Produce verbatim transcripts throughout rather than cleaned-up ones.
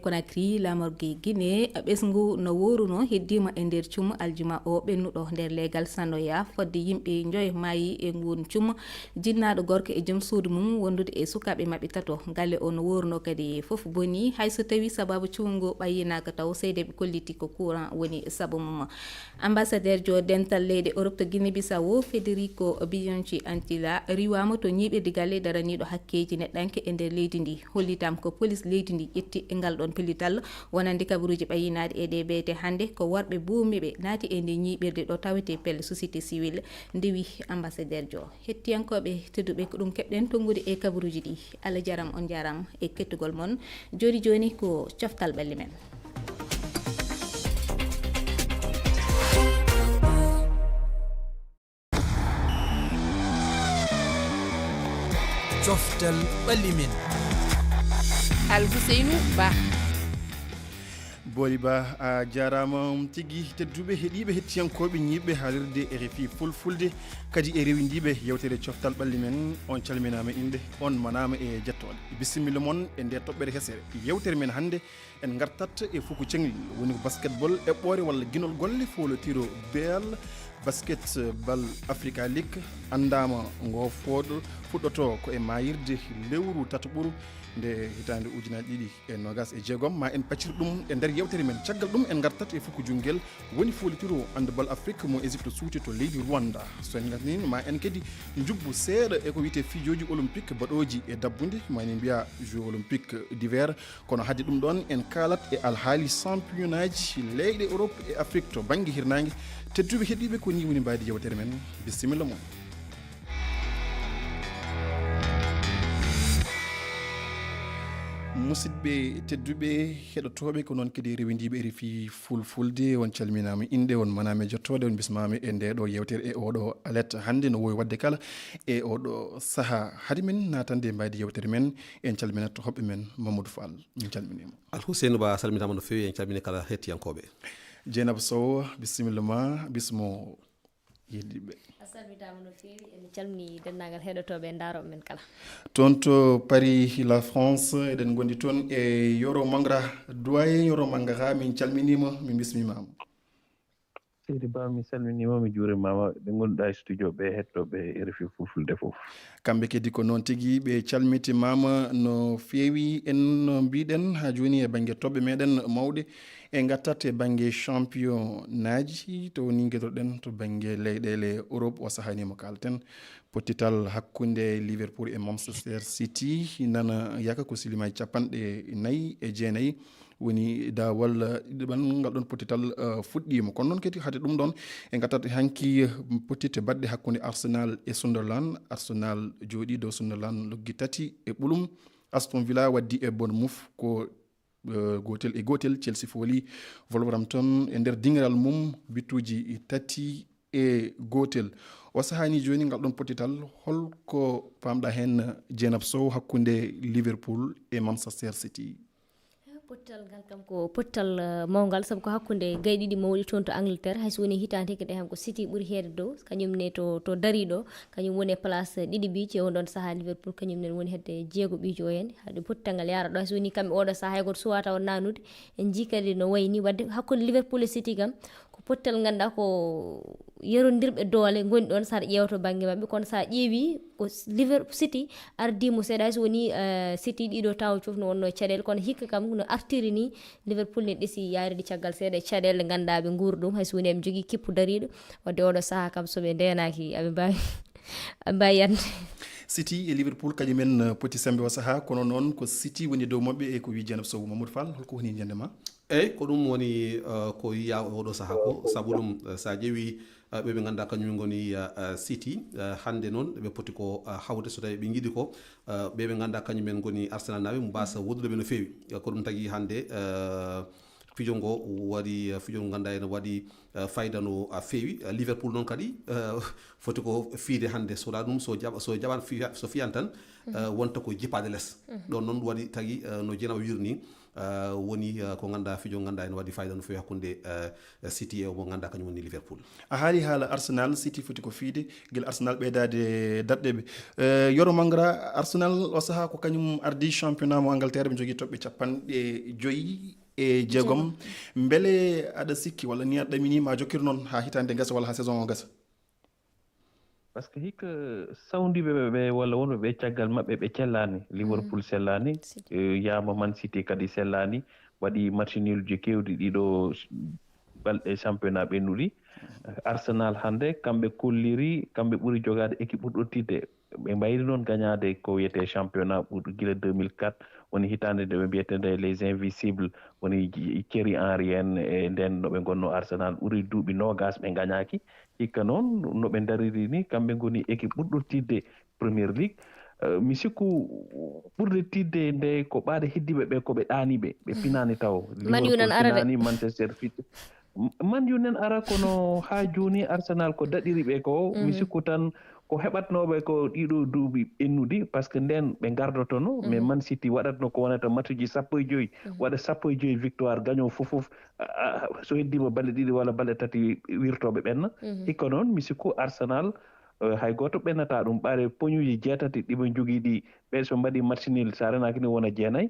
Conakry, laamorgo Guinée, ɓesngu no wooruno heddiima e nder cum aljuma o ɓennuɗo nder leegal Sanoya. Fodde yimɓe njoyo maayi e nguun cum, jinnaaɗo gorko e joom suudu mum wondude e sukaaɓe maɓɓe tato. Galle o no wooruno kadi fof boni, hay so tawii sabaabu cumu ngu ɓayyinaaka taw, seedeeɓe kolliti ko courant woni sabu mum. Ambassadeerjo dental leyɗe Europe to Guinée Bissau, Federico Bianchi Antilla, riiwaama to ñiiɓirde galle daraniiɗo hakkeeji neɗɗanke e nder leydi ndi. Hollitaama ko police leydi ndi ƴetti ngal ɗoon pellital, wonande kabaruuji ɓayyinaaɗi e ɗee beete hannde, ko worɓe buumiiɓe naati e nde ñiiɓirde ɗo tawetee pelle société civile, ndewi ambassadeerjo. Hettiyankooɓe tedduɓe, ko ɗum keɓɗen tonngude e kabaruuji ɗi. Allah jaram, on jaram e kettugol mon. Jooni jooni ko coftal ɓalli men. Coftal ɓalli men. Alhuseynu Ba. Booli Ba, a jaaraama tigi. Tedduɓe heɗiiɓe, hettiyankooɓe, ñiiɓɓe haalirde R F I Fulfulde, kadi e rewindiiɓe yewtere Coftal Ɓalli Men, on calminaama innde, on manaama e jettooɗe. Bisimilla mon e nde toɓɓere hesere. Yewtere men hannde, en ngartat e fuku ceŋli, woni ko basketball, eɓɓoore walla ginol golle, foolotiro beel, Basketball Africa League anndaama ngo fooɗo, fuɗɗoto ko e maayirde lewru tataɓuru nde hitaande ujunaaji ɗiɗi e noogas e jeegom. Ma en paccir ɗum e nder yewtere men. Caggal ɗum, en ngartat e fuku junngel, woni foolitiro handball Afrique mo Égypte suuti to leydi Rwanda. So en ngartini, ma en kadi njubbu seeɗa e ko wiyetee fijooji olympique baɗooji e dabbunde, ma en mbiya Jeux olympiques d'hiver. Kono hade ɗum ɗoon, en kaalat e alhaali championnaaji leyɗe Europe e Afrique to bannge hirnaange. Tedduɓe heɗiiɓe, ko nii woni mbaadi yewtere men. Bisimilla mon. Musidɓe tedduɓe heɗotooɓe, ko noon kadi rewindiiɓe R F I Fulfulde, on calminaama innde, on manaama e jettooɗe, on bismaama e ndee ɗoo yewtere e oo ɗoo alet hannde, no wowi waɗde kala e oo ɗoo sahaa. Hade men naatande e mbaadi yewtere men, en calminat hoɓɓe men Mamadou Fall. Min calminiima. Alhuseynu Ba, a salmitaama no feewi, en calminii kala hettiyankooɓe. Jeynaba Sow, bisimilla ma, bismo yeddiɓe. A salmitaama no feewi, en calminii denndaangal heɗotooɓe e ndaarooɓe men kala. Toon to Paris, la France, eɗen ngondi toon e Yoro Mangara. Doyen Yoro Mangara, min calminiima, min bismimaama. Seydi Ba, mi salminiima, mi juurimaama, ɓe ngonduɗaa e studio ɓe, heɗotooɓe R F I Fulfulde fof. Kamɓe kadi ko noon tigi, ɓe calmitimaama no feewi. En no mbiɗen haa jooni e bannge toɓɓe meɗen mawɗe, e ngartat e bannge championnaaji to woni ngeɗoɗen to bannge leyɗeele Europe. O sahaani mo kaalten, pottital hakkunde Liverpool e Manchester City nana yaka ko silimaji capanɗe nayi e jeenayi woni daawal ɗiɗaɓal ngal ɗon pottital fuɗɗiima. Kono noon kadi hade ɗum ɗon, e ngartat hanki, pottitte baɗɗe hakkunde Arsenal e Sunderland. Arsenal jooɗii dow Sunderland loggi tati e ɓulum. Aston Villa waddi e Bournemouth ko gootel e gootel. Chelsea fooli Wolverhampton e nder diŋiral mum, bittuuji tati e gootel. O sahaani jooni ngal ɗon pottital, holko paamɗa heen, Jeynaba Sow, hakkunde Liverpool e Manchester City? Pottal ngal kam ko pottal mawngal, sabu ko hakkunde gayɗe ɗiɗi mawɗe toon to Angleterre. Hay so woni hitaande hikka nde kam ko City ɓuri heede dow, kañum ne to to dariiɗo, kañum woni e place ɗiɗi mbiici e on ɗon sahaa. Liverpool kañum ne woni hedde jeego mbiici o heen. Haɗi pottal ngal yaara ɗo, hay so woni kamɓe oɗo sahaa hay gooto suwaa taw naanude. En njii kadi no wayi ni, wadde hakkunde Liverpool e City kam ko pottal ngannduɗaa ko yerondirɓe doole ngoni ɗoon, so aɗa ƴeewa to bannge maɓɓe. Kono so a ƴeewi ko Liver City ardii mo seeɗa, hay so woni City ɗiɗo taw fof no wonno e caɗeele, kono hikka kam no artiri ni. Liverpool ne ɗesi yaarde caggal seeɗa e caɗeele ɗe ngannduɗaa ɓe nguuri ɗum, hay so woni eɓe njogii kippu dariiɗo. Wadde oɗo sahaa kam so ɓe ndeenaaki aɓe mbaawi aɓe mbaawi yande. City e Liverpool kañumen poti sembe o sahaa, kono noon ko City woni dow maɓɓe e ko wii Jeynaba Sow. Mamadou Fall, holko woni ñande ma? Eyi, ko ɗum woni ko yiyaa oɗo sahaa ko, sabu ɗum so a ƴeewi ɓe ɓe ngannduɗaa kañum ngoni City, hannde noon ɓe poti ko hawde so tawii ɓe njiɗi ko ɓe ɓe ngannduɗaa kañumen ngoni Arsenal naaɓe, mbasa woɗɗude ɓe no feewi. Ko ɗum tagi hannde fijo ngo waɗi fijo ngo ngannduɗaa ene waɗi fayda no feewi. Liverpool noon kadi foti ko fiide hannde, so wonaa ɗum so jaɓa so jaɓaano fiya so fiyan tan wonta ko jippaade les. Ɗoon noon waɗi tagi no Jeynaba wiiri ni, Uh, woni uh, ko ganduɗa fijo ganduɗa ene waɗi fayida no fewi hakkude uh, City e mo ganduɗa kañum woni Liverpool. A haali haala Arsenal, City foti ko fiide gila Arsenal ɓeydaade daɗɗe ɓe. Uh, Yoro Mangra, Arsenal o saha ko kañum ardi championnat mo Angleterre, ɓe jogii toɓɓe capanɗe joyi e jeegom. Mbele aɗa sikki walla ni aɗa ɗamini ma jokkir noon ha hitande gasa walla ha saison o gasa? Parce que hikka sawndiiɓe ɓe walla wonɓe ɓe caggal maɓɓe ɓe cellaani. Liverpool sellaani, yaama Man City kadi sellaani, waɗi match nul ji keewɗi ɗiɗo balɗe championnat ɓennuɗi. Arsenal hannde kamɓe kolliri kamɓe ɓuri jogaade équipe ɓurɗo tiiɗde. Ɓe mbayri noon gañaade ko wiyetee championnat ɓurɗo gila deux mille quatre, woni hitaande nde ɓe mbiyetee nde les invincibles, woni Thierry Henry en e ndeen no ɓe ngonnoo Arsenal ɓuri duuɓi noogaas ɓe ngañaaki. Hikka noon no ɓe ndariri ni kamɓe ngoni équipe ɓurɗo tiiɗde Premier League. Uh, mi sikku ɓurde tiiɗde nde ko ɓaade heddiiɓe ɓe ko ɓe ɗaaniiɓe ɓe pinaani taw. Man U nan ara de. Manchester City. Man U nan ara kono ha jooni Arsenal ko daɗiri ɓe ko mi sikku tan ko heɓatnooɓe ko ɗiɗo duuɓi ɓennuɗi parce que nden ɓe ngardotono mais Man City waɗatno ko wonata match ji sappo e joyi waɗa sappo e joyi victoire gaño fof fof. So heddiima balɗe ɗiɗi walla balɗe tati wirtooɓe ɓenna. Hikka noon mi sikku Arsenal hay gooto ɓennata ɗum ɓaade poñuuji jeetati ɗiɓe njogii ɗi ɓe so mbaɗi match nul so a renaaki ni wona jeenayi.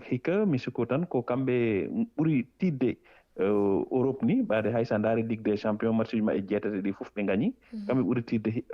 Hikka mi sikku tan ko kamɓe ɓuri tiiɗde Europe ni ɓaade hay so a ndaari Ligue des Champions match uji maɓɓe jeetati ɗi fof ɓe ngañi. Kamɓe ɓuri tiiɗde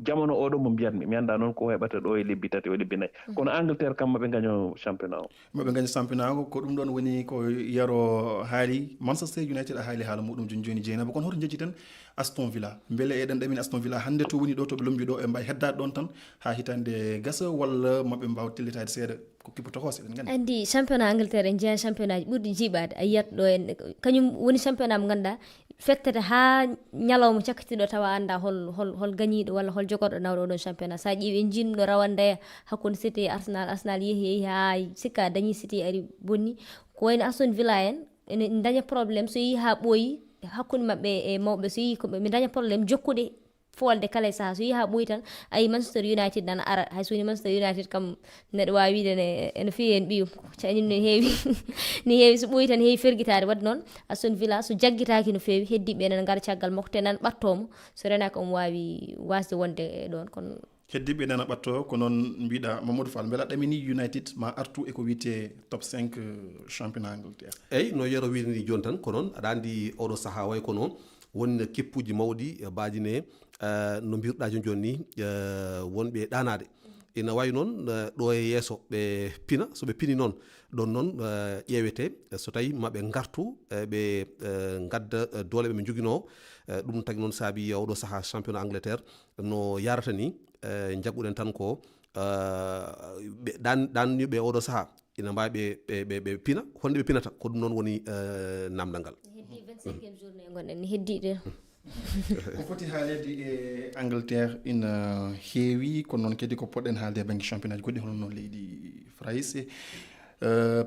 jamano oɗo mo mbiyatmi mi annda noon ko heɓata ɗo e lebbi tati o lebbi nayi kono Angleterre kam maɓe ngaño championnat o. Maɓe ngaño championnat o ko ɗum ɗon woni ko Yero haali. Manchester United a haali haala muɗum joni joni Jeynaba kono hoto jejjiten Aston Villa mbele eɗen ɗamini Aston Villa hannde to woni ɗo to ɓe lombi ɗo e mbawi heddaade ɗon tan ha hitande gasa walla maɓe mbawa tellitaade seeɗa ko kippoto ko seɗen nganndi. Anndi championnat Angleterre en jeeya championnat ji ɓurɗi jiiɓaade a yiyat ɗo en kañum woni championnat mo ngannduɗa fettata ha ñalawma cakkitiɗo tawa annda hol hol hol gañiɗo walla hol jogorɗo nawɗo oɗon championnat sa ƴeewi en jiiɗum ɗo rawandeya hakkunde City e Arsenal Arsenal yeehi yeehi ha sikka dañi City ari bonni ko wayno Aston Villa en ene daña problème so yeehi ha ɓooyi hakkunde maɓɓe e mawɓe so yeehi ko ɓe daña problème jokkude foolde kala e saha so yeehi ha ɓooyi tan ayi Manchester United nana ara hay so woni Manchester United kam neɗɗo wawi wiide ne ene fiye en ɓiyum cañum ne heewi ne heewi so ɓooyi tan heewi fergitaade wadde noon Aston Villa so jaggitaki no feewi heddiɓe nana gara caggal makko te nan ɓattomo so renaka omo wawi wasde wonde e ɗon kono heddiɓe nana ɓatto ko noon mbiɗa Mamadou Fall mbela ɗamini United ma artu e ko wiyte top cinq championnat Angleterre. Eyyi no Yero wirini joni tan ko noon aɗa andi oɗo saaha way kono won keppuji mawɗi baadi ne no mbiruɗa joni joni ni wonɓe ɗanade ina wawi noon ɗo e yeeso ɓe pina soɓe pini noon ɗon noon ƴeewete so tawi maɓe gartu ɓe gadda doole ɓe ɓe jogino ɗum tagi noon saabi oɗo saaha championnat Angleterre no yarata ni jagguɗen tan ko ɓe ɗan ɗanniɓe oɗo saaha ina mbawi ɓe ɓe ɓe pina holnde ɓe pinata ko ɗum noon woni namdal ngal heddi vingt cinquième journée gonɗen ni heddiɗe ko foti haalede e Angleterre ina heewi kono noon kadi ko poɗɗen haalde e banggue championnat ji goɗɗi hono noon leydi Farayse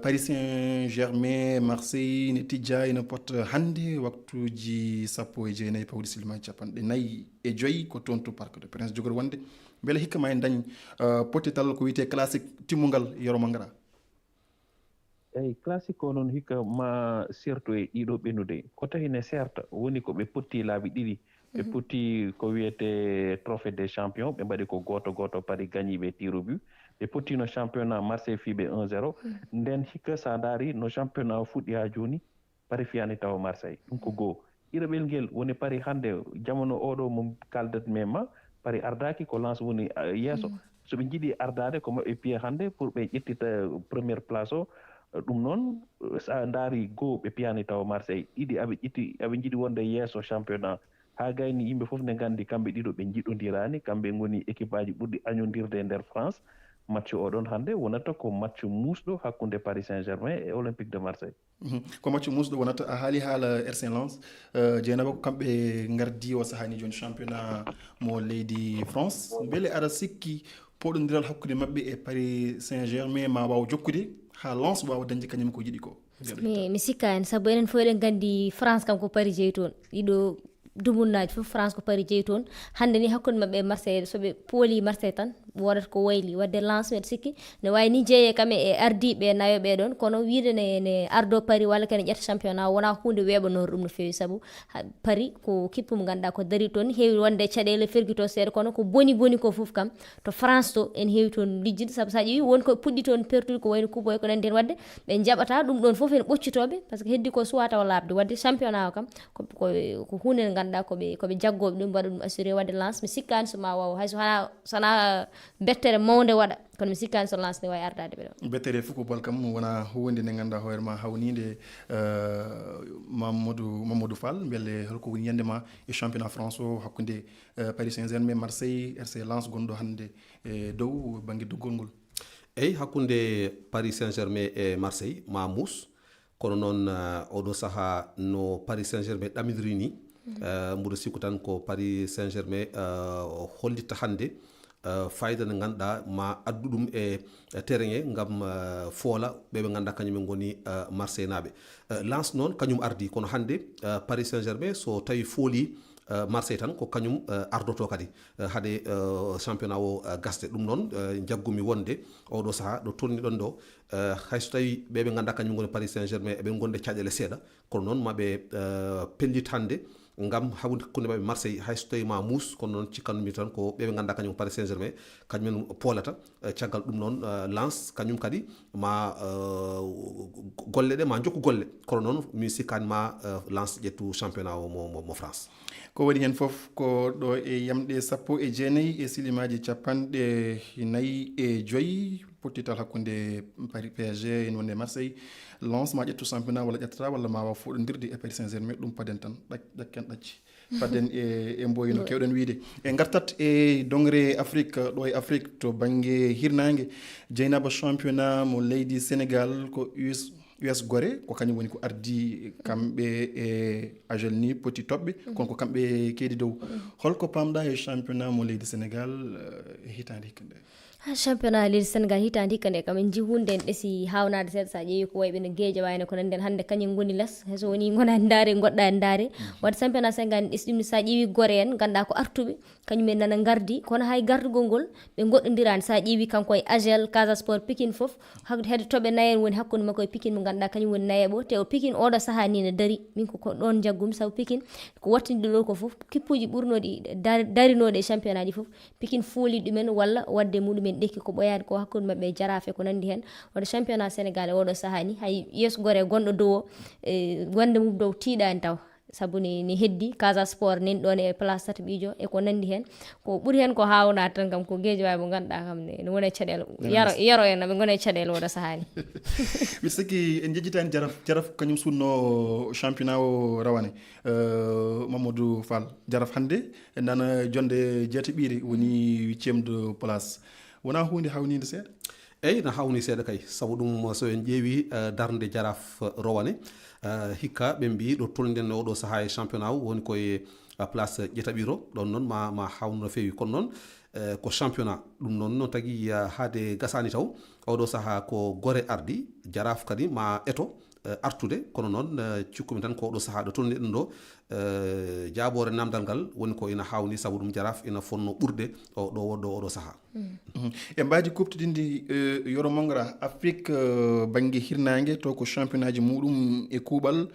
Paris Saint Germain Marseille ne tijja ina potta hannde waktuji sappo e jeenayi pawɗi silmaji capanɗe nayi e joyi ko toon to Parc de Prince jogori wonde mbele hikka ma en dañ pottital ko wiyete classique timmungal Yoro Mangara. Eyi classique o noon hikka ma sertu e ɗiɗo ɓennude ko tahi ne serta woni ko ɓe potti laabi ɗiɗi ɓe potti ko wiyete trophée des champions ɓe mbaɗi ko goto goto Paris gañi ɓe tir au but ɓe pottino championnat Marseille fii ɓe un zéro nden hikka sa ndaari no championnat o fuɗɗi ha jooni Paris fiyani tawa Marseille ɗum ko goo ɗiɗaɓel ngel woni Paris hannde jamano oɗo mo kaldatmi ma Paris ardaaki ko Lens woni yeeso so ɓe njiɗi ardaade ko maɓɓe piya hannde pour ɓe ƴettita première place o ɗum noon sa ndaari goo ɓe piyani tawa Marseille ɗiɗi aɓe ƴetti aɓe njiɗi wonde yeeso championnat ha gayni yimɓe fof ne nganndi kamɓe ɗiɗo ɓe njiɗondirani kamɓe ngoni équipe aji ɓurɗi añodirde e nder France match oɗon hannde wonata ko match muusɗo hakkunde Paris Saint Germain e Olympique de Marseille. Ko match muusɗo wonata a haali haala R C Lens Jeynaba ko kamɓe ngardi o sahani joni championnat mo leydi France mbele aɗa sikki poɗodiral hakkude maɓɓe e Paris Saint Germain ma waw jokkude ha Lens wawa dañde kañum ko yiɗi ko. Mi mi sikka hen sabu enen fof eɗen gandi France kam ko Paris jeeyi toon ɗiɗo dumunnaji fof France ko Paris jeeyi toon hande ni hakkude maɓɓe e Marseille soɓe pooli Marseille tan woodata ko wayli. Wadde Lens, mbeɗa sikki ne waawi ni jeeyee kam e ardiiɓe nayo ɓee ɗoon, kono wiide ne, ne ardoo Paris walla kene ƴetta championnat wonaa huunde weeɓanoore ɗum no feewi, sabu ha-, Paris ko kippu mo ngannduɗaa ko darii toon, heewi wonde caɗeele fergitoo seeɗa, kono ko boni boni ko fof kam to France to en heewi toon lijjude, sabu so a ƴeewi won ko puɗɗi toon pertude ko wayno kubo e ko nanndi heen. Wadde ɓe njaɓata ɗum ɗoon fof, en ɓoccitooɓe, parce que heddi ko suwaa tawa laaɓde. Wadde championnat o kam ko, ko, ko huunde nde ngannduɗaa ko ɓe, ko ɓe jaggooɓe ɗum, mbaɗa ɗum assuré. Wadde Lens, mi sikkaani so ma waaw, hay so hana, so hana bettere mawnde waɗa, kono mi sikkaani so Lens ne waawi ardaade ɓe ɗo. Bettere football kam wona huunde nde ngannduɗaa hoore ma hawniinde, eh, Mamadou, Mamadou Fall, mbele holko woni yiyannde ma e championnat France o hakkunde, eh, Paris Saint-Germain, Marseille, R C Lens gonɗo hannde e dow bannge doggol ngol? Eyi, hakkunde Paris Saint-Germain e Marseille, ma muus. Kono noon, eh, oɗo sahaa no Paris Saint-Germain ɗaminiri ni, eh, mboɗo sikku tan ko Paris Saint-Germain, eh, hollitta hannde, eh, fayida nde ngannduɗaa ma addu ɗum e, e terrain he ngam, eh, foola ɓe ɓe ngannduɗaa kañum en ngoni, eh, Marseille naaɓe. Eh, Lens noon kañum ardi, kono hannde, eh, Paris Saint-Germain so tawi fooli, eh, Marseille tan ko kañum, eh, ardoto kadi, eh, haade, eh, championnat o, eh, gasde. Ɗum noon, eh, njaggumi wonde oɗo sahaa ɗo tolniɗon ɗo, eh, hay so tawi ɓe ɓe ngannduɗaa kañum ngoni Paris Saint-Germain eɓe ngonde caɗeele seeɗa, kono noon maɓe, eh, pellit hannde ngam hakkunde maɓɓe Marseille, hay so tawi ma muus, kono noon cikkanmi tan ko ɓe ɓe ngannduɗaa kañum Paris Saint-Germain, kañum en poolata, eh, caggal ɗum noon, eh, Lens, kañum kadi ma, eh, golle ɗe ma jokku golle, kono noon mi sikkaani ma, eh, Lens ƴettu championnat o mo, mo, mo France. Ko woni heen fof ko ɗo e yamɗe sappo e jeenayi e silimaaji capanɗe nayi e joyi, pottital hakkunde Paris P S G en wonde Marseille, Lens ma ƴettu championnat walla ƴettata walla ma waaw foɗondirde e Paris Saint-Germain, ɗum paden tan, ɗak-, ɗakken ɗacci. Paden e, e mboyi no keewɗen wiyde. E ngartat e dongre Afrique, ɗo e Afrique to bannge hirnaange, jeynaba championnat mo leydi Sénégal ko U S, U S Gorée, ko kañum woni ko ardi kamɓe e Agel ni poti toɓɓe, kono ko kamɓe keedi dow. Holko pamɗa e championnat mo leydi Sénégal, eh, e hitaande hikka nde? Ha, championnat leydi Sénégal hitaande hikka nde kam en njii hunde en ɗesi haawnaade seeɗa, so a ƴeewi ko wayi ɓe no Guédiawaye en ko nanndi heen hannde kañum ngoni les, hay so woni ngonaa ndaare, ngoɗɗaa ndaare. Wadde championnat Sénégal en ɗesi ɗum ni, so a ƴeewi Gorée en ngannduɗaa ko artuɓe, kañum en nana ngardi, kono hay gardugol ngol ɓe ngoɗɗondiraani. So a ƴeewi kanko e Agel, Casa Sport, Pikine fof, hak-, heede toɓe nayi en woni hakkunde makko e Pikine mo ngannduɗaa kañum woni nayeeɓo, te o Pikine oɗo sahaa ni ne darii. Min ko, ko ɗoon njaggumi, sabu Pikine ko wattindi ɗo ko fof, kippuuji ɓurnooɗi dar-, darinooɗi e championnat ji fof, Pikine fooli ɗumen walla waɗde muɗumen ɗekki ko ɓooyaani ko hakkunde maɓɓe e Jaraaf e ko nanndi heen. Wano championnat Sénégal e oɗo sahaa ni, hay U S Gorée gonɗo dow o, e, wonde mum dow tiiɗaani taw. Sabu ni, ni heddi Casa Sport nen ɗoon e place tataɓiijo e ko nanndi heen. Ko ɓuri heen ko haawnaa tan kam ko Guédiawaye mo ngannduɗaa kam ne, ne wona e caɗeele. Yaro, yaro en, ɓe ngona e caɗeele oɗo sahaa ni. Mbiɗa sikki en njejjitaani Jaraaf. Jaraaf kañum suutno championnat o rawane. Eh, Mamadou Fall, Jaraaf hannde e nana jonde jeetaɓiire, woni huitième de place. Wonaa huunde hawniinde seeɗa? Eyi, na hawni seeɗa kay, sabu ɗum, so en ƴeewi, eh, darnde Jaraaf, eh, rowane, eh, hikka ɓe mbii ɗo tolniɗen e oɗo sahaa e championnat o woni koye, eh, place ƴetaɓiro, ɗon noon ma, ma hawnu no feewi. Kono noon, eh, ko championnat, ɗum noon no tagi, eh, haade gasaani taw, oɗo sahaa ko Gorée ardi, Jaraaf kadi ma eto, eh, artude, kono noon, eh, cikkumi tan ko oɗo sahaa ɗo tolniɗen ɗo, eh, jaaboore namdal ngal woni ko ina hawni, sabu ɗum Jaraaf ina fonno ɓurde o ɗo, ɗo oɗo sahaa. Mhm. E mbaadi kuuɓtidinndi, eh, Yoro Mongora, Afrik, eh, bannge hirnaange to ko championnat ji muɗum e kuuɓal,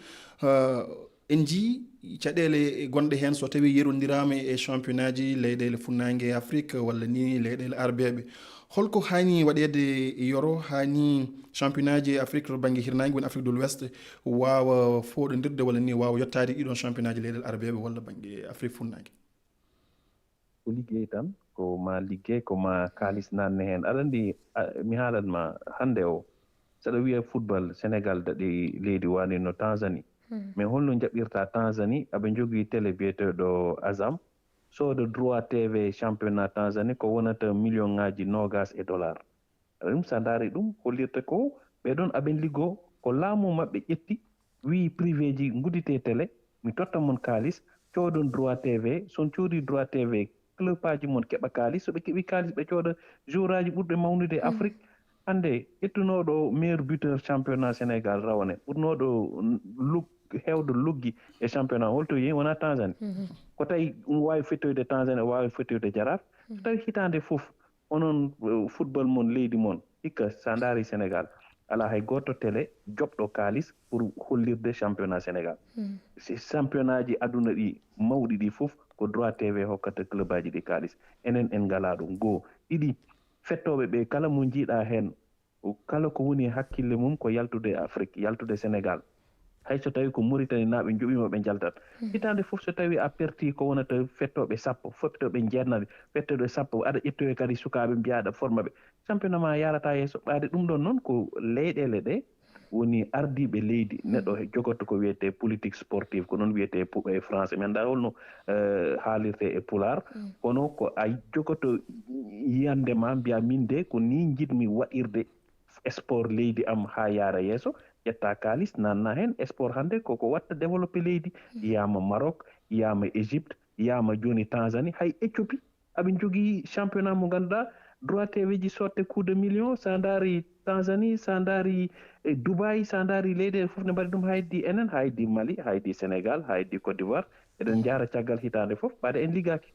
eh, en njii caɗeele gonɗe heen so tawii yerondiraama e championnat ji leyɗeele funnaange Afrik walla ni leyɗeele arbeeɓe. Holko haani waɗeede Yoro, haani championnat ji Afrik to bannge hirnaange woni Afrique de l'Ouest waawa fooɗondirde walla ni waawa yottaade ɗiɗon championnat ji leyɗeele arbeeɓe walla bannge Afrik funnaange? Ko liggey tan, ko ma liggey, ko ma kaalis naatne heen. Aɗa anndi, a, mi haalat ma hannde o, saɗa wiya football, Sénégal daɗi leydi wani no Tanzanie. Hmm. Mais holno njaɓirta Tanzanie? Aɓe njogii télé biyeteeɗo Azam, sooda droit T V championnat Tanzanie ko wonata million ŋaaji noogas e dollar. Ɗum, so a ndaari ɗum, hollirta ko ɓee ɗoon aɓen liggoo, ko laamu maɓɓe ƴetti, wii privé ji, ngudditee télé, mi totta mon kaalis, coodon droit T V, so on coodii droit T V, club aji mon keɓa kaalis, so ɓe keɓii kaalis, ɓe cooda joueur aji ɓurɓe mawnude e Afrique. Hannde, ƴettunooɗo meilleur buteur championnat Sénégal rawane, ɓurnooɗo log-, heewde loggi e championnat, holto yehi? Wonaa Tanzanie. Mhm. Ko tawi ɗum waawi fettoyde Tanzanie, o waawi fettoyde Jaraaf. So tawi hitaande fof, Onon, eh, football mon leydi mon, hikka sa ndaari Sénégal, alaa hay gooto télé joɓɗo kaalis pour hollirde championnat Sénégal. Si championnat ji aduna ɗi mawɗi ɗi fof, ko Droit T V hokkata club aji ɗi kaalis. Enen en ngalaa ɗum. Goo. Ɗiɗi, fettooɓe ɓe kala mo njiiɗaa heen, kala ko woni e hakkille mum ko yaltude e Afrique, yaltude Sénégal. Hay so tawi ko Mauritanie naaɓe njoɓiima ɓe njaltat. Hitaande fof so tawi a perti ko wonata fettooɓe sappo, fettooɓe jeenaɓe, fettooɓe sappo, aɗa ƴettoya kadi sukaaɓe mbiya aɗa forma ɓe. Championnat ma yarata yeeso. Ɓaade ɗum ɗon noon ko leyɗeele ɗe woni ardiiɓe leydi, neɗɗo he jogoto ko wiyetee politique sportive, ko noon wiyetee pu-, e français. Mi anndaa holno, eh, haalirtee e pulaar, kono ko a jogoto yiyannde ma mbiya min de ko nii njiɗmi waɗirde sport leydi am haa yaara yeeso, ƴetta kaalis nanna heen. Sport hannde koko watta développé leydi, yiyama Maroc, yiyama Égypte, yiyama jooni Tanzanie, hay Éthiopie aɓe njogii championnat mo ngannduɗaa Droit T V ji sotte coup de million. Sa ndaari Tanzanie, sa ndaari, eh, Dubaï, sa ndaari leyɗeele fof ne mbaɗi ɗum, haa heddi enen, haa heddi Mali, haa heddi Sénégal, haa heddi Côte d'Ivoire, eɗen njaara caggal hitaande fof ɓaade en liggaaki.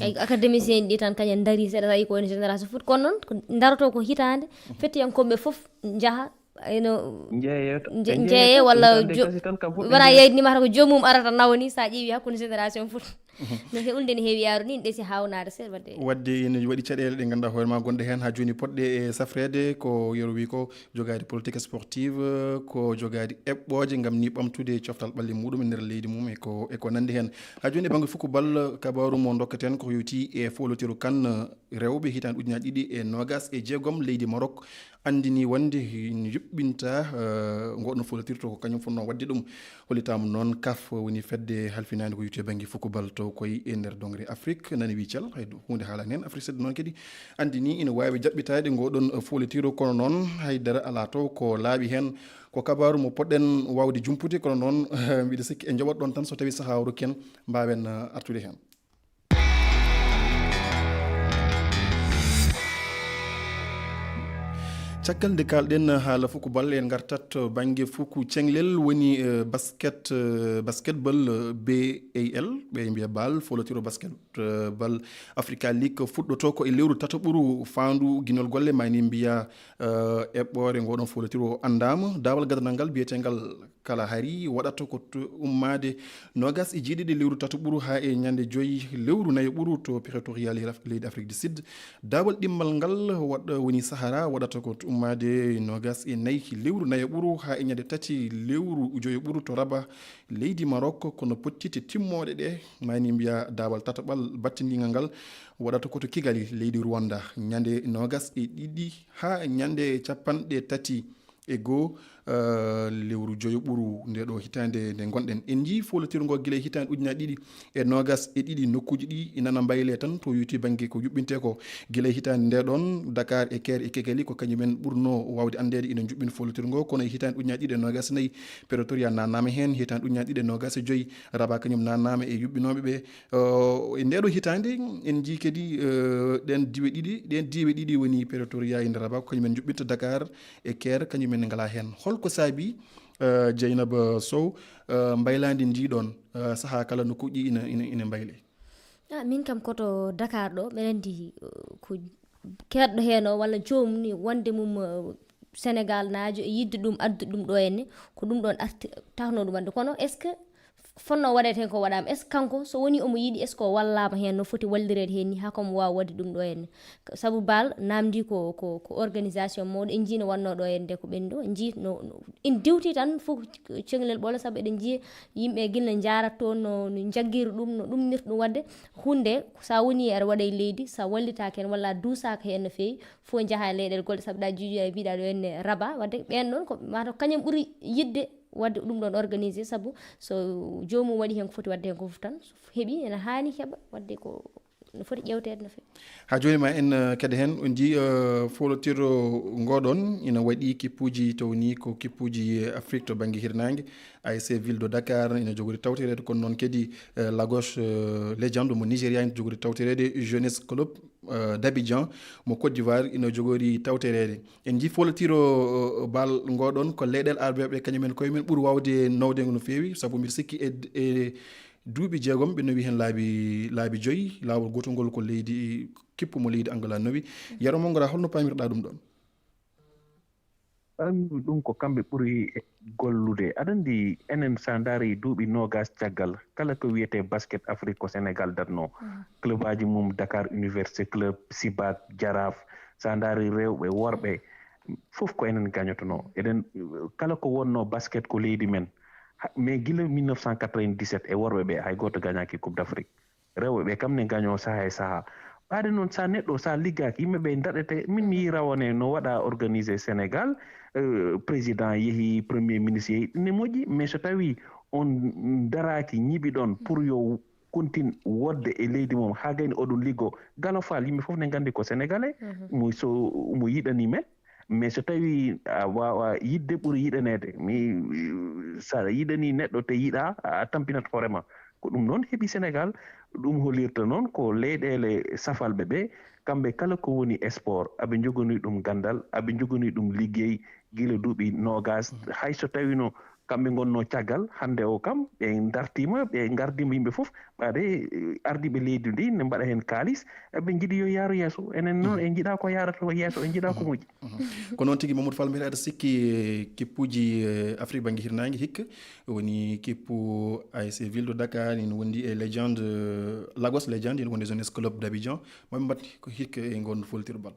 Ay, académicien en ɗi tan kañen ndaari seeɗa, tawi ko woni génération foot, kono noon ko ndaroto ko hitaande, fettiyankooɓe fof njaha eno Njeeyee to- nje- ɓe njeeyee njeeyee to- walla hitaande jo- kasi tan kam fof ɓe wona njeeyee. Yeeyde nimata ko joomum arata nawni, sa ƴeewi hakkunde génération foot. No he ulde ne heewi yaarude ni, ɗesi haawnade seeɗa wadde. Wadde ene waɗi caɗeele ɗe ngannduɗaa hoore ma gonɗe heen haa jooni potɗe e safreede, ko yeru wi ko jogaade politique sportive, ko jogaade eɓɓooje ngam ni ɓamtude coftal ɓalli muɗum e nder leydi mum e ko, e ko nanndi heen. Haa jooni e bannge football, kabaaru mo ndokketen ko yowti e foolotiru kan rewɓe hitaande ujunaaji ɗiɗi e noogas e jeegom, leydi Maroc anndini wonde ne yuɓɓinta, eh, ngoɗon foolotiru to ko kañum fotnoo waɗde ɗum. Hollitaama noon kaf woni fedde halfinaande ko yowti e bannge football to koye e nder dongre Afrique, nani wi cel, hay huunde haalaani heen. Afrique sedda noon kadi anndini ina waawi jaɓɓitaade ngoɗon foolotiru, kono noon haydara alaa to ko laaɓi heen. Ko kabaaru mo poɗɗen waawde jumpude, kono noon mbiɗa sikki en njoɓat ɗoon tan so tawii sahaa o rokki en, mbaawen, eh, artude heen. Caggal nde kaalɗen haala football, en ngartat to bannge fuku ceŋlel woni, eh, basket, eh, basketball, eh, B A L, ɓe mbiya bal, foolotiro basket, eh, bal Africa League fuɗɗoto ko e lewru tataɓuru faandu ginol golle, mani mbiya, eh, eɓɓoore ngoɗon foolotiro anndaama. Daawal gadanal ngal biyetengal Kalahari waɗata ko to ummaade noogas e jeeɗiɗi lewru tataɓuru haa e ñande joyi lewru nayaɓuru to Pretoria, leydi Af-, leydi Afrique du Sud. Daawal ɗimmal ngal waɗ-, woni Sahara, waɗata ko to ummaade noogas e nayi lewru nayaɓuru haa e ñande tati lewru joyaɓuru to Rabat, leydi Maroc. Kono pottite timmooɗe ɗe, mani mbiya daawal tataɓal battindiingal ngal, waɗata ko to Kigali, leydi Rwanda, ñande noogas e ɗiɗi haa ñande capanɗe tati e goo, eh, lewru joyo ɓuru nde ɗo hitaande nde ngonɗen. En njii foolotirngo gila e hitaande ujunaaji ɗiɗi e noogas e ɗiɗi, nokkuuji ɗi ina mbaylee tan to yowti bannge ko yuɓɓintee ko. Gila e hitaande nde ɗoon, Dakar e Caire e Kigali ko kañumen ɓurnoo waawde anndeede ina njuɓɓin foolotirngo, kono e hitaande ujunaaji ɗiɗi e noogas e nayi, Pretoria naannaama heen, hitaande ujunaaji ɗiɗi e noogas e joyi, Rabat kañum naannaama e yuɓɓinooɓe ɓe. Eh, e nde ɗo hitaande, en njii kadi, eh, ɗeen diiwe ɗiɗi, ɗeen diiwe ɗiɗi woni Pretoria e nder Rabat, ko kañumen njuɓɓinta. Dakar e Caire, kañumen ngalaa heen. Holko saabii, eh, Dieynaba Sow, eh, mbaylaandi ndii ɗoon, eh, sahaa kala nokkuuji ina, ina, ina mbaylee? Ah, min kam ko to Dakar ɗo, mbeɗa anndi, eh, ko keedɗo heen o walla joomum ni wonde mum, eh, Sénégal naajo e yiɗde ɗum, addude ɗum ɗo henne, ko ɗum ɗoon arti, tahnoo ɗum waɗde. Kono est-ce que fotnoo waɗeede heen ko waɗaama? Est-ce que kanko, so wonii omo yiɗi, est-ce que o wallaama heen no foti wallireede heen ni, haa ko omo waawa waɗde ɗum ɗo henne? Sabu bal naamndii ko, ko, ko organisation mawɗo, en njii no waɗnoo ɗo henne ko ɓenndo, en njii no, no, en diwtii tan fof ceŋlel ɓolo, sabu eɗen njiya yimɓe gila njaarata toon no, no njaggiri ɗum, no ɗumnirta ɗum. Waɗde huunde, so a wonii aɗa waɗa e leydi, so a wallitaaki heen walla a duusaaka heen no feewi, fof njaha e leyɗeele goɗɗe, sabu ɗa juuƴa e mbiɗa ɗo henne Rabat. Waɗde ɓeen ɗoon ko mataw kañum ɓuri yiɗde waɗde ɗum ɗoon organisé, sabu so joomum waɗi heen ko foti waɗde heen ko fof tan, so heɓi ene haani heɓa, waɗde ko no foti ƴeewteede no feewi. Haa jooni ma en, eh, kadi heen, on njii, eh, foolotiro ngoɗon ina waɗi kippuuji, tawni ko kippuuji, eh, Afrique to bannge hirnaange. A S C Ville de Dakar ina jogori tawtoreede, kono noon kadi, eh, Lagos, eh, Legend mo Nigeria ina jogori tawtoreede, Jeunesse Club, eh, d'Abidjan mo Côte d'Ivoire ina jogori tawtoreede. En njii foolotiro, eh, bal ngoɗon ko leyɗeele Arabe ɓe kañumen koye men ɓuri waawde nawde no feewi, sabu mbiɗa sikki e, e Duuɓi jeegom ɓe nowi heen laabi laabi joyi, laawol gootol ngol ko leydi kippu mo leydi Angola nowi. Yero Mongora, holno paamirɗaa ɗum ɗoon? Ɗum ko kamɓe ɓuri gollude. Aɗa anndi enen so a ndaari duuɓi noogaas caggal, kala ko wiyetee basket Afrique ko Sénégal darnoo. Club aji mum, Dakar Université Club, Sibaak, Jaraaf, so a ndaari rewɓe, worɓe, fof ko enen gañotonoo. Eɗen, kala ko wonnoo basket ko leydi men. Mais gila mille neuf cent quatre-vingt-dix-sept e worɓe ɓe, hay gooto gañaaki Coupe d'Afrique. Rewɓe ɓe kam ne gañoo sahaa e sahaa. Ɓaade noon, so a neɗɗo, so a liggaaki, yimɓe ɓe ndaɗete. Min mi yii rawane no waɗa organisé Sénégal, euh, président yehi, premier ministre yehi, ne moƴƴi, mais so tawii on daraaki, ñiɓi ɗon pour yo continue wodde e leydi mum, haa gayni oɗon liggo, Galo Fall, yimɓe fof ne nganndi ko Sénégalais, mo so, mo yiɗani men. Mais so tawii a waawa yiɗde ɓuri yiɗaneede, mi, so a yiɗanii neɗɗo te yiɗaa, a tampinat hoore ma. Ko ɗum noon heɓi Sénégal. Ɗum hollirta noon ko leyɗeele safalɓe ɓe, kamɓe kala ko woni sport, aɓe njoganii ɗum ganndal, aɓe njoganii ɗum liggey gila duuɓi noogaas. Hay so tawino kamɓe ngonnoo caggal, hannde o kam ɓe ndartiima, ɓe ngardiima yimɓe fof, ɓaade, eh, ardiiɓe leydi ndi ne mbaɗa heen kaalis, eh, ɓe njiɗi yo yaaru yeeso. Enen noon en njiɗaa ko yaarata ko yeeso, en njiɗaa ko moƴƴi. Ko noon tigi, Mamadou Fall, mbiɗa aɗa sikki, eh, kippuuji, eh, Afrique bannge hirnaange hikka, woni kippu A S C Ville de Dakar, ina wondi e Legend, eh, Lagos Legend, ina wondi e Jeunesse Club d'Abidjan. Maɓe mbaɗ ko hikka e ngoon fooltirɓe bal.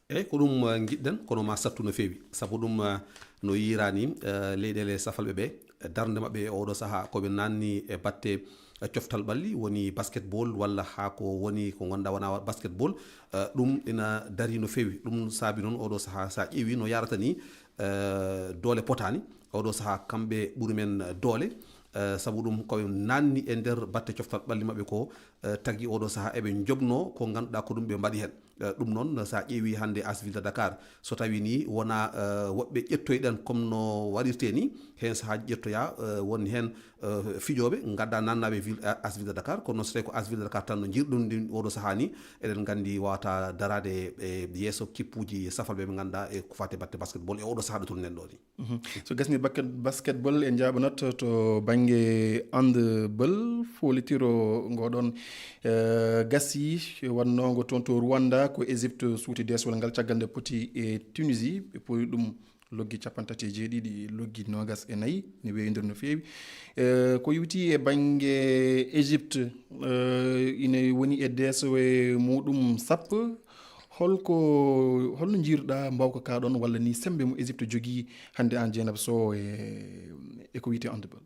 Eeyi, ko ɗum, eh, njiɗɗen, kono ma sattu no feewi. Sabu ɗum, eh, no yiira ni, eh, leyɗeele safalɓe ɓe, eh, darnde maɓɓe e oɗo sahaa, ko ɓe naanni e batte, eh, coftal ɓalli, woni basketball walla haa ko woni ko ngannduɗaa wonaa basketball. Eh, ɗum ina darii no feewi. Ɗum saabi noon oɗo sahaa, so a ƴeewi no yaarata ni, eh, doole potaani. Oɗo sahaa kamɓe ɓuri men doole. Eh, sabu ɗum ko ɓe naanni e nder batte coftal ɓalli maɓɓe ko, eh, tagi oɗo sahaa eɓe njoɓnoo ko ngannduɗaa ko ɗum ɓe mbaɗi heen. Eh, ɗum noon, so a ƴeewi hannde A S Ville de Dakar, so tawii ni wonaa, eh, woɓɓe ƴettoyɗen comme no waɗirtee ni, heen sahaaji ƴettoyaa, eh, won heen, eh, fijooɓe ngaddaa naannaaɓe ville, A S Ville de Dakar, kono noon so tawii ko A S Ville de Dakar tan no njirɗum ndi oɗo sahaa ni, eɗen nganndi wawata daraade e yeeso kippuuji safalɓe ɓe ngannduɗaa e ko faati batte basketball e oɗo sahaa ɗo tolni ɗen ɗo ni. Mhm. So gasni bakke-, basketball, en njaaɓanat to bannge handball, foolitiro ngoɗon, eh, gasi wannongo toon to Rwanda, ko Égypte suuti deeswol ngal caggal nde poti e Tunisie, ɓe pori ɗum loggi capanɗe tati e jeeɗiɗi, loggi noogas e nayi, ne weeyondiri no feewi. Eh, ko yowiti e bannge Égypte, eh, ina woni e deeswe muɗum sappo. Holko, holno njiiruɗaa mbaawka ka ɗon walla ni semmbe mo Égypte jogii hannde aan Jeynaba Sow e, e ko wiyetee handball?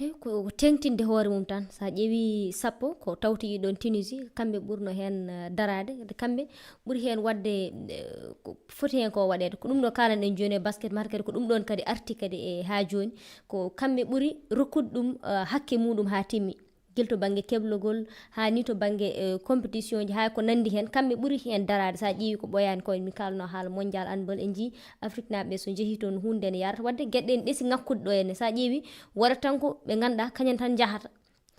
Eyi, ko, ko teeŋtinde hoore mum tan. So a ƴeewii sappo ko tawtoyii ɗoon Tunisie, kamɓe ɓurno heen, eh, daraade. Kadi kamɓe ɓuri heen waɗde, eh, ko foti heen ko waɗeede. Ko ɗum ɗo kaalanɗen jooni e basket, mata kadi ko ɗum ɗoon kadi arti kadi e haa jooni. Ko kamɓe ɓuri rokkude ɗum, eh, hakke muɗum haa timmi. Gila to bannge keblogol, haa ni to bannge, eh, compétition ji, haa ko nanndi heen, kamɓe ɓuri heen daraade. So a ƴeewi ko ɓooyaani ko, mi kaalno haala mondial handball, en njii Afriknaaɓe ɓe so njehii toon, huunde nde yaarata. Waɗde geɗe ɗe ɗesi ŋakkude ɗo henne, so a ƴeewi, waɗata tan ko ɓe ngannduɗaa kañum tan njahata.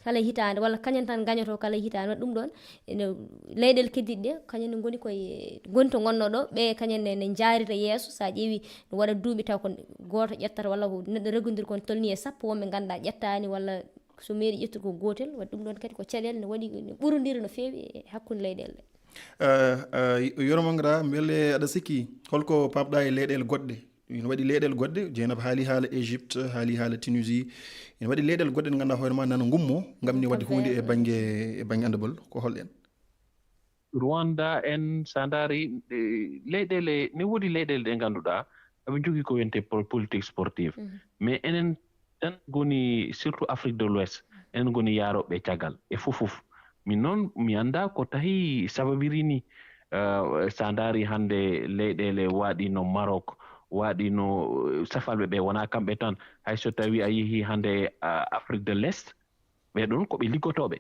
Kala hitaande, walla kañum tan ngañoto kala hitaande. Waɗi ɗum ɗoon, ene, leyɗeele keddiiɗe ɗe, kañum ne ngoni koye, ngoni to ngonnoo ɗo, ɓe kañum ne, ne njaarita yeeso. So a ƴeewi, no waɗa duuɓi taw ko gooto ƴettata, walla ko neɗɗo regondiri kon tolni e sappo, wonɓe ngannduɗaa ƴettaani, walla so meeɗi ƴettude ko gootel. Waɗi ɗum ɗoon kadi ko caɗeele ne waɗi, ne ɓurondiri no feewi e hakkunde leyɗeele ɗe. Eh, eh, Yoro Mangara, mbele aɗa sikki holko paamɗaa e leyɗeele goɗɗe? Ina waɗi leyɗeele goɗɗe, Jeynaba haali haala Égypte, haali haala Tunisie. Ina waɗi leyɗeele goɗɗe ɗe ngannduɗaa hoore ma nana ngummo, ngam ni waɗde huunde e bannge, e bannge handball, ko hol en? Rwanda en, so a ndaari, eh, leyɗeele, ne woodi leyɗeele ɗe ngannduɗaa, aɓe njogii ko wiyetee pol-, politique sportive. Mhm. Mais enen tan ngoni, surtout Afrique de l'Ouest, enen ngoni yaarooɓe caggal e fof fof. Min noon, mi anndaa ko tahi sababiri ni, eh, so a ndaari hannde leyɗeele waaɗi no Maroc, waaɗi no, eh, safalɓe ɓe, wonaa kamɓe tan. Hay so tawii a yehii hannde, ah, Afrique de l'Est, ɓe ɗoon ko ɓe liggotooɓe.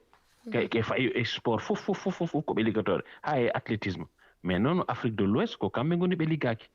Ke, ke fayi e sport fof, fof, fof, fof, fof ko ɓe liggotooɓe. Haa e athlétisme. Mais noon Afrique de l'Ouest ko kamɓe ngoni ɓe liggaaki.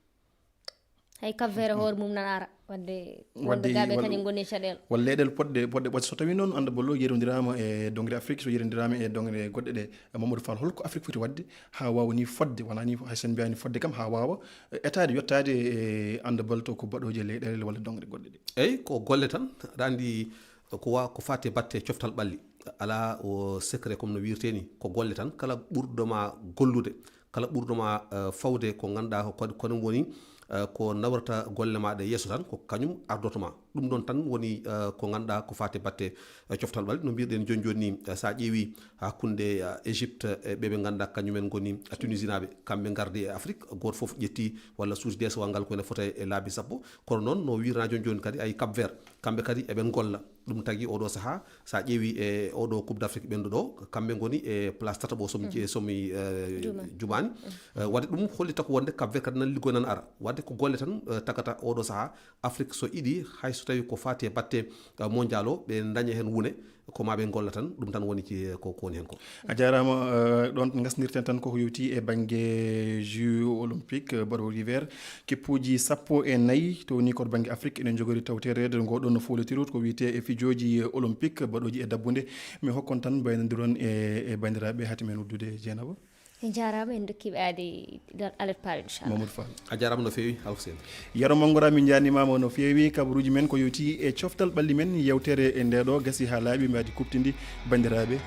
Hay Cap Vert hoore mum nan ara. Waɗde wonɓe gaaɓe wal-, kañum ngoni e caɗeele. Walla leyɗeele poɗɗe, poɗɗe ɓoƴde. So tawii noon handball o yerondiraama e dongre Afrique, so yerondiraama e dongre goɗɗe ɗe, Mamadou Fall, holko Afrique foti waɗde haa waawa ni fodde, wonaa ni hay so en mbiyaani fodde kam, haa waawa, eh, etaade, yottaade e handball to ko baɗooje leyɗeele walla dongre goɗɗe ɗe? Eyi, ko golle tan. Aɗa anndi ko wa-, ko faati e batte coftal ɓalli. Alaa o secret, comme no wiirtee ni, ko golle tan. Kala ɓurɗo ma gollude, kala ɓurɗo ma, eh, fawde ko ngannduɗaa ko kadi, ko ɗum woni, eh, ko nawrata golle ma ɗe yeeso tan, ko kañum ardoto ma. Ɗum ɗon tan woni, eh, ko ngannduɗaa ko faati e batte, eh, coftal ɓalli. No mbiirɗen jooni jooni ni, eh, so a ƴeewi hakkunde, eh, Égypte e ɓe ɓe ngannduɗaa kañumen ngoni, eh, Tunisinaaɓe, kamɓe ngardi e Afrique, gooto fof ƴetti walla suusi deesowal ngal ko ene fota e laabi sappo. Kono noon no wiirnaa jooni jooni kadi, ay Cap Vert, kamɓe kadi eɓe ngolla. Ɗum tagi oɗo sahaa, so a ƴeewi e oɗo Coupe d'Afrique ɓenɗo ɗo, kamɓe ngoni e place tataɓo, somi, somi, eh, jumaani. Eh, wadde ɗum hollita ko wonde Cap Vert kadi nan liggo nan ara. Wadde ko golle tan, eh, tagata oɗo sahaa Afrique so iɗi, hay so tawi ko faati e batte, eh, mondial o, ɓe daña heen wune, ko ma ɓe ngolla tan, ɗum tan woni ci, eh, ko, ko woni heen ko. A jaaraama, eh, ɗoon ngasndirten tan koko yowti e bannge Jeux olympique, eh, baɗooɗi hiver, keppuuji sappo e nayi, to woni ko to bannge Afrique, ene njogori tawtoreede ngo ɗoon no foolotiri ko wiyetee e fijooji, eh, olympique baɗooji e dabbunde. Mi hokkon tan mbaynondiron e, e banndiraaɓe, hati men uddude Jeynaba. En jaaraama, en ndokkiiɓe aadi alerte paal, inchallah. Mamadou Fall. A jaaraama no feewi, Alfuseni. Yero Mangora, min njaanimaama no feewi. Kabaruuji men ko yowti e coftal ɓalli men, yewtere e nde ɗo gasi haa laaɓi, mbaadi kuɓtidi banndiraaɓe.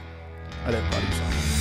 Alerte paal, inchallah.